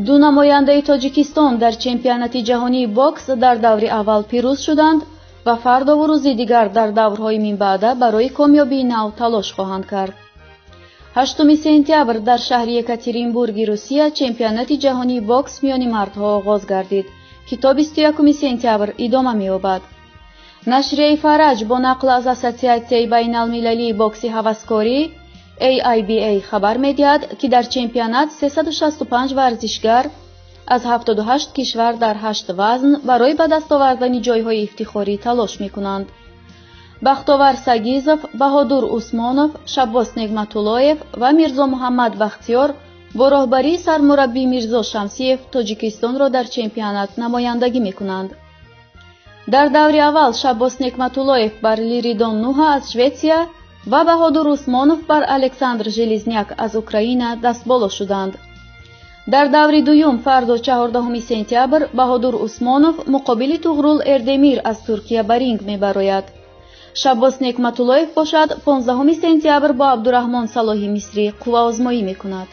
Ду намояндаи Тоҷикистон дар чемпионати ҷаҳонии бокс дар даври аввал пирӯз шуданд ва фардову рӯзи дигар дар даврҳои минбаъда барои комёбии нав талош хоҳанд кард. 8 сентябр дар шаҳри Екатеринбурги Русия чемпионати ҷаҳонии бокс миёни мардҳо оғоз гардид, ки то 21 сентябр идома меёбад. Нашрияи Фараҷ бо нақл аз Ассотсиатсияи байналмилалии бокси ҳаваскорӣ AIBA хабар медиҳад, ки дар чемпионат 365 варзишгар аз 78 кишвар дар 8 вазн барои ба даст овардани ҷойҳои ифтихорӣ талош мекунанд. Бахтовар Сагизов, Баҳодур Усмонов, Шаббос Негматуллоев ва Мирзомуҳаммад Бахтиёр бо роҳбарии сармураббӣ Мирзо Шамсиев Тоҷикистонро дар чемпионат намояндагӣ мекунанд. Дар даври аввал Шаббос Некматуллоев бар Лиридон Нуҳа аз Шветсия ва Баҳодур Усмонов бар Александр Железняк аз Украина дастболо шуданд. Дар даври дуюм фардо, 14 сентябр, Баҳодур Усмонов муқобили Туғрул Эрдемир аз Туркия ба ринг мебарояд. Шаббос Некматуллоев бошад, 15 сентябр бо Абдураҳмон Салоҳи мисрӣ қувваозмоӣ мекунад.